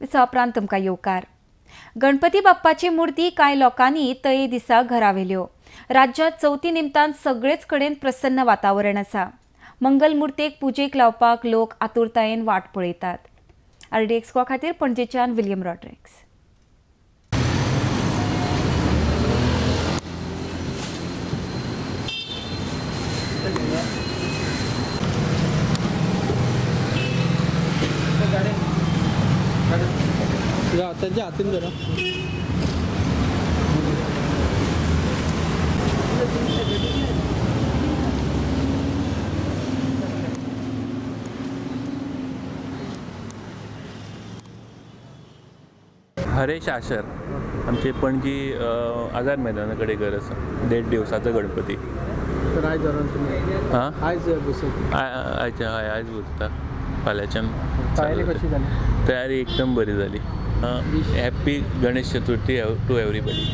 दिसा उपरांत तुमकां येवकार. गणपती बाप्पाची मूर्ती कांय लोकांनी तये दिसा घरा व्हेल्यो. राज्यांत चवथी निमतान सगळेच कडेन प्रसन्न वातावरण आसा. मंगल मूर्तेक पुजेक लावपाक लोक आतुरतायेन वाट पळयतात. आरडीएक्स खातीर पणजेच्यान विलियम रॉड्रिक्स. त्यांच्या हातीन जरा हरेश आशर आमचे पणजी आझाद मैदाना कडेन घर आसा. 1.5 दिवसाचो गणपती. तर आयज हां आयज बसयता. आयज हय आयज बसता. फाल्यांच्यान तयारी कशी जाली? तयारी एकदम बरी जाली. Happy Ganesh Chaturthi to everybody.